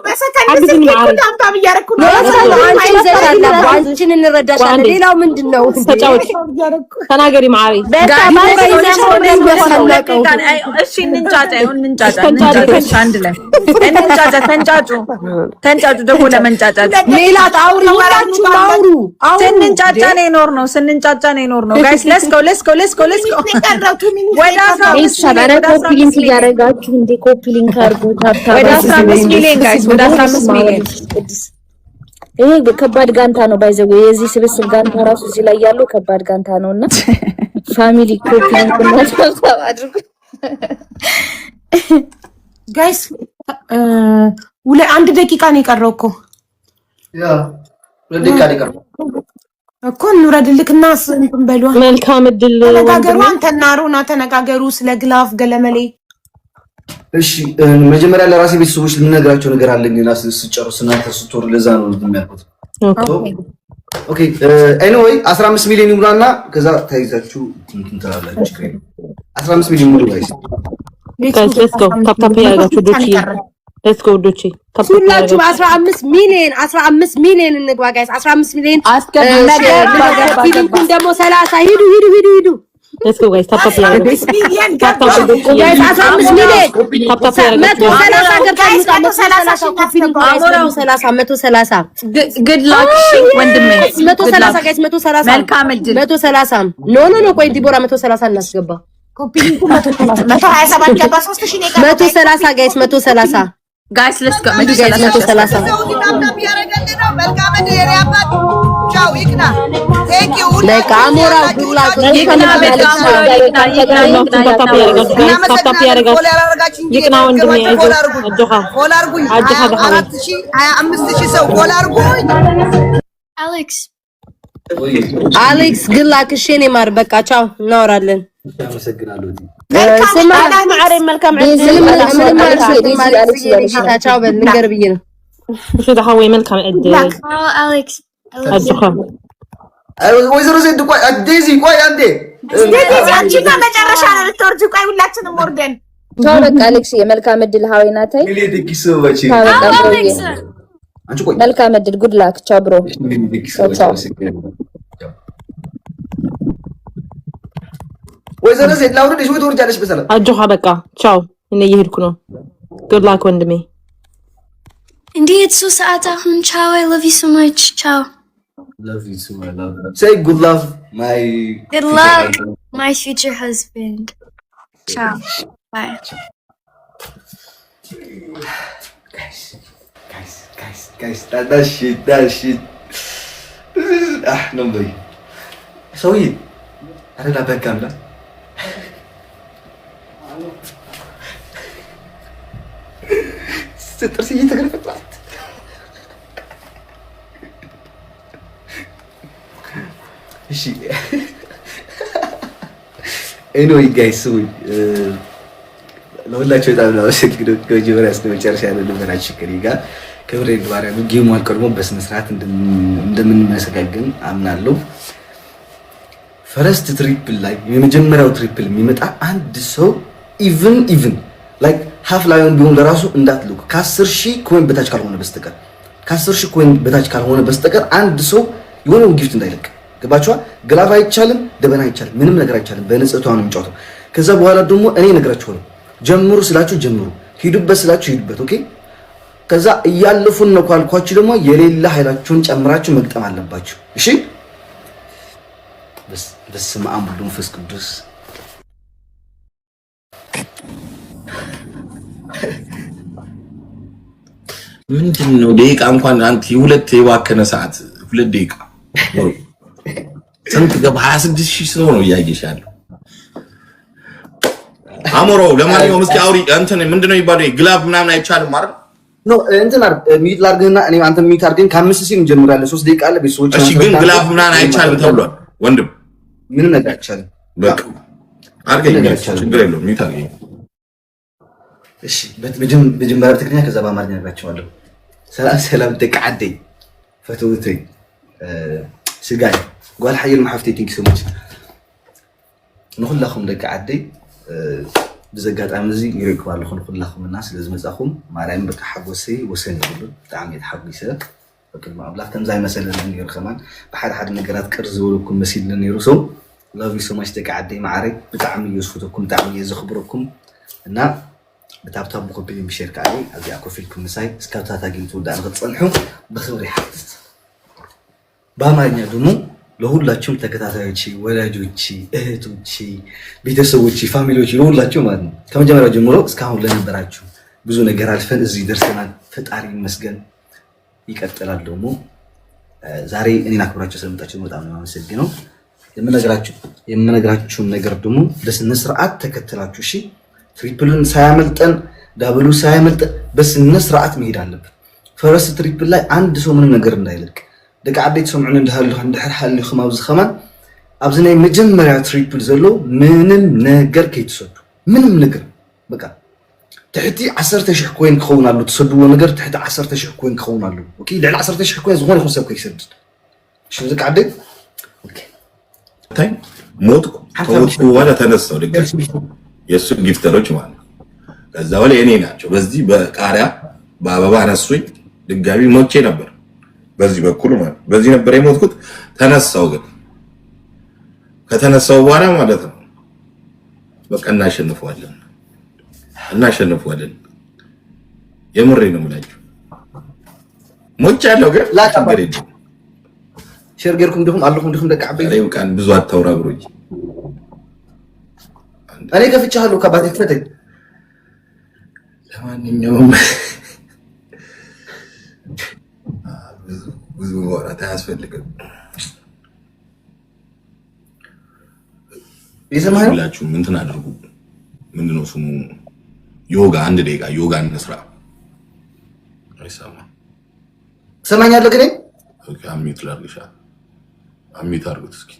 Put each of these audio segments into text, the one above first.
በሰከንድ tap tap እያደረኩ ነው። አንቺን እንረዳሻለን። ሌላው ምንድን ነው? ተጫወች፣ ተናገሪ ማሪ። እሺ እንንጫጫ፣ ይሁን እንንጫጫ፣ እንንጫጫ፣ አንድ ላይ እንንጫጫ። ተንጫጩ፣ ተንጫጩ። ደግሞ ለመንጫጫት ሜላት አውሪ፣ ሁላችሁም አውሩ። ስንንጫጫ ነው የኖርነው፣ ስንንጫጫ ነው የኖርነው። Guys, let's go, let's go, let's go, let's go። ወደ 15 ሚሊዮን copy link እያደረጋችሁ እንዴ! Copy link አድርጉ። Tap tap ወደ 15 ሚሊዮን guys፣ ወደ 15 ሚሊዮን። ይሄ ከባድ ጋንታ ነው። By the way የዚህ ስብስብ ጋንታ ራሱ እዚህ ላይ ያለው ከባድ ጋንታ ነው እና family copy link እና tap tap አድርጉ። Guys፣ 1 ደቂቃ ነው የቀረው እኮ። Yeah፣ 2 ደቂቃ ነው የቀረው። እኮ። እንውረድልክና እንትን በሉ። መልካም እድል። ተነጋገሩ። አንተና ሮና ተነጋገሩ ስለ glove ገለመሌ። እሺ፣ መጀመሪያ ለራሴ ቤተሰቦች ልነግራቸው ነገር አለኝ እና ስጨርስ እናንተ ስትወሩ ለዛ ነው የሚያልኩት። Okay, anyway 15 ሚሊዮን ይሙላና ከዛ ተይዛችሁ እንትን ትላላችሁ። ችግር የለም። 15 ሚሊዮን ሙሉ guys። Guys, let's go። Tap tap እያደረጋችሁ ዶቺ፣ let's go ዶቺ። ሁላችሁም 15 ሚሊዮን፣ 15 ሚሊዮን እንግባ guys፣ 15 ሚሊዮን። Link ኡን ደግሞ 30። ሂዱ ሂዱ ሂዱ ሂዱ። Let's go guys፣ tap tap እያደረጋችሁ። Guys፣ 15 ሚሊዮን። Tap tap እያደረጋችሁ። 130 ገብተን እንውጣ። 130 copy link guys፣ 130፣ 130። Good luck ወንድሜ። 130 guys፣ 130። መልካም እድል። 130። No, no, no፣ ቆይ ዲቦራ፣ 130 እናስገባ። Copy link ኡ 127 ገባ። 3000 ነው የቀረው። 130 guys፣ 130። Guys, let's go። Guys፣ 130። እያደረገልን ነው። መልካም እድል የኔ አባት። ቻው ይቅና። Thank you። በቃ አሞራው good luck። ይቅና፣ በቃ አሞራው ይቅና፣ ይቅና። Tap tap እያደረጋችሁ guys፣ tap tap እያደረጋችሁ። Follow ያላደረጋችሁ ይቅና ወንድሜ፣ Follow አድርጉኝ። አይዞህ። Follow አድርጉኝ። አይዞህ አድርጉኝ። 4000፣ 25,000 ሰው follow አድርጉኝ። አሌክስ። አሌክስ፣ good luck። እሺ የኔ ማር፣ በቃ ቻው፣ እናወራለን። አመሰግናለሁ። ስማ። ማዕረ መልካም ምንም ምንም አልሰጥም። ጌታ ቻው በል፣ ንገር ብዬ ነው። እሺ ወይ መልካም እድል። አሌክስ። አይዞህ። ወይዘሮ ዜድ ቆይ፣ ዴዚ ቆይ አንዴ። ዴዚ አንቺ ጋር መጨረሻ ነው ልትወርጂ። ቆይ ሁላችንም ወርደን። ቻው በቃ አሌክስ፣ የመልካም እድል ሀዊ ናታይ። ሚሊ thank you so much። ቻው በቃ bro ዬ። አሌክስ። አንቺ ቆይ። መልካም እድል፣ good luck፣ ቻው bro። ሚሊ thank you so much። ቻው። አመሰግናለሁ። ወይዘሮ ዜድ ላውርድሽ ወይ ትወርጃለሽ በሰላም? አይዞህ በቃ ቻው። እኔ እየሄድኩ ነው። Good luck ወንድሜ። እንዴት 3 ሰዓት አሁን። ቻው፣ I love you so much፣ ቻው። Love you too, my love. Say good love, my Good luck, my future husband። ቻው, bye. Guys, guys, guys, guys, that shit, that shit. This is ah no way. ሰውዬ አረላ በቃ አምላክ። ጥርስ እየተገለፈጣት። እሺ፣ anyway guys ስሙኝ፣ ለሁላችሁ በጣም ነው አመሰግነው። ከመጀመሪያ እስከ መጨረሻ ያለ ነበራችሁ ከእኔ ጋር። ክብሬን ማርያም game ኡ አልቀድሞ በስነ ስርዓት እንደምንመሰጋገን አምናለሁ። First triple ላይ የመጀመሪያው triple የሚመጣ አንድ ሰው even like half lion ቢሆን ለራሱ እንዳትልኩ፣ ከ10,000 coin በታች ካልሆነ በስተቀር፣ ከ10,000 coin በታች ካልሆነ በስተቀር አንድ ሰው የሆነውን gift እንዳይለቅ። ገባችኋ? Glove አይቻልም፣ ደበና አይቻልም፣ ምንም ነገር አይቻልም። በንጽህቷ ነው የሚጫወተው። ከዛ በኋላ ደግሞ እኔ እነግራችኋለሁ። ጀምሩ ስላችሁ ጀምሩ፣ ሂዱበት ስላችሁ ሂዱበት። Okay። ከዛ እያለፉን ነው ካልኳችሁ ደግሞ የሌላ ኃይላችሁን ጨምራችሁ መግጠም አለባችሁ። እሺ። በስመ አብ ወወልድ ወመንፈስ ቅዱስ። ምንድን ነው ደቂቃ እንኳን አንተ ሁለት የባከነ ሰዓት 2 ደቂቃ ስንት ገባ? 26,000 ሰው ነው እያየሽ ያለው። አሞሮ ለማንኛውም እስኪ አውሪ። እንትን ምንድን ነው የሚባለው? Glove ምናምን አይቻልም አይደል? No፣ እንትን አድርግ፣ mute ላድርግህና እኔ አንተ mute አድርገኝ ከ5 ሲል እንጀምራለን። 3 ደቂቃ አለ። ቤተሰቦች እሺ፣ ግን glove ምናምን አይቻልም ተብሏል ወንድም። ምንም ነገር አይቻልም። በቃ አድርገኝ፣ ችግር የለውም። Mute አድርገኝ። እሺ፣ መጀመሪያ በትግርኛ ከዛ በአማርኛ እነግራቸዋለሁ። ሰላም ሰላም ደቂ ዓደይ፣ ፈተውተይ፣ ስጋይ ጓል ሓየል መሓፍተይ፣ thank so much ንኩላኹም ደቂ ዓደይ። ብዚ ኣጋጣሚ እዚ ይረክብ ኣለኹ ንኩላኹምና ስለ ዝመፃኹም። ማርያም በቃ ሓጎሰይ ወሰን የብሉን። ብጣዕሚ እየ ተሓጒሰ በቅድሚ ኣምላኽ። ከምዛ ይመሰለኒ ነይሩ ከማን ብሓደ ሓደ ነገራት ቅር ዝበለኩም መሲልኒ ነይሩ። So love you so much ደቂ ዓደይ ማዕረይ። ብጣዕሚ እየ ዝፈተኩም፣ ብጣዕሚ እየ ዘኽብረኩም። እና ብ tap tap፣ ብ copy ብ share ከዓ ኣብዚኣ ኮፍ ኢልኩም ምሳይ እስካብ ታታ game ትውዳእ ንክትፀንሑ ብክብሪ ይሓትት። በአማርኛ ደግሞ ለሁላችሁም ተከታታዮች፣ ወዳጆች፣ እህቶች፣ ቤተሰቦች፣ family ዎች ለሁላችሁ ማለት ነው፣ ከመጀመሪያው ጀምሮ እስካሁን ለነበራችሁ፣ ብዙ ነገር አልፈን እዚህ ደርሰናል። ፈጣሪ ይመስገን። ይቀጥላል ደግሞ። ዛሬ እኔን አክብራችሁ ስለመጣችሁ በጣም ነው የማመሰግነው። የምነግራችሁን ነገር ደግሞ በስነ ስርዓት ተከትላችሁ፣ እሺ፣ triple ን ሳያመልጠን፣ double ኡ ሳያመልጠን በስነ ስርዓት መሄድ አለብን። First triple ላይ አንድ ሰው ምንም ነገር እንዳይለቅ። ደቂ ዓበይቲ ሰምዑን እንድሕር ሃሊኹም፣ ኣብዚ ኸማን ኣብዚ ናይ መጀመርያ triple ዘሎ ምንም ነገር ከይትሰዱ። ምንም ነገር በቃ ትሕቲ 10,000 coin ክኸውን ኣሎ። ትሰድዎ ነገር ትሕቲ 10,000 coin ክኸውን ኣሎ። Okay፣ ልዕሊ 10,000 coin ዝኾነ ይኹን ሰብ ከይሰድድ። እሺ ደቂ ዓደይ፣ okay። ታይ ሞትኩ። ከሞትኩ በኋላ ተነሳው ድጋሚ የእሱ gifter ኦች ማለት ነው። ከዛ በኋላ የኔ ናቸው። በዚህ በቃሪያ በአበባ አነሱኝ። ድጋሚ ሞቼ ነበር በዚህ በኩል ማለት በዚህ ነበር የሞትኩት። ተነሳው፣ ግን ከተነሳው በኋላ ማለት ነው በቃ እናሸንፈዋለን፣ እናሸንፈዋለን። የምሬ ነው የምላችሁ። ሞቻለሁ ግን ችግር የለም። Share ጌርኩም ዲኹም ኣለኹም ዲኹም ደቂ ዓበይቲ? ዛሬ ቃል ብዙ አታውራ ብሮኝ። እኔ ከፍቼሃለሁ፣ ከባቴ ክፈተኝ። ለማንኛውም ብዙ ማውራት አያስፈልግም። የሰማኸው? ሁላችሁም እንትን አድርጉ። ምንድነው ስሙ? ዮጋ፣ አንድ ደቂቃ ዮጋ እንስራ። አይሰማም። ትሰማኛለህ ግን? Okay፣ unmute ላድርግሻ። Unmute አድርጉት እስኪ።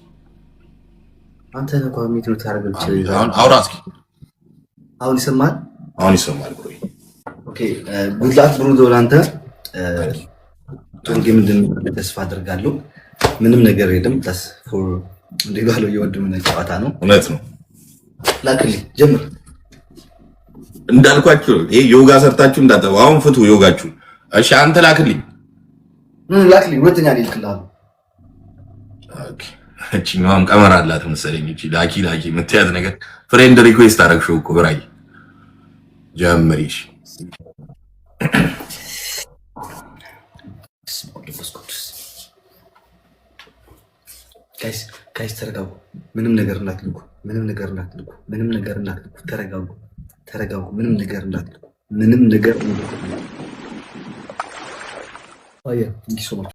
አንተ ነህ እኮ mute የምታደርገው። Unmute። አሁን አውራ እስኪ። አሁን ይሰማል? አሁን ይሰማል ብሮኝ። Okay, good luck ብሩዶ፣ ለአንተ ጥሩ game እንደሚሆን ተስፋ አድርጋለሁ። ምንም ነገር የለም። That's for እንዲባለው የወንድምነት ጨዋታ ነው። እውነት ነው። ላክልኝ፣ ጀምር። እንዳልኳችሁ ይሄ ዮጋ ሰርታችሁ እንዳጠቡ አሁን ፍቱ ዮጋችሁ። እሺ አንተ ላክልኝ። ላክልኝ፣ ሁለተኛ እኔ እልክልሃለሁ። Okay። እቺኛዋም ቀመር አላት መሰለኝ። እቺ ላኪ ላኪ የምትያት ነገር friend request አደረግሽው እኮ ብራይ። ጀምሪ። እሺ። በስመ አብ ወመንፈስ ቅዱስ። Guys, guys, ተረጋጉ። ምንም ነገር እንዳትልኩ፣ ምንም ነገር እንዳትልኩ፣ ምንም ነገር እንዳትልኩ። ተረጋጉ፣ ተረጋጉ። ምንም ነገር እንዳትልኩ፣ ምንም ነገር እንዳትልኩ። አየ፣ thank you so much.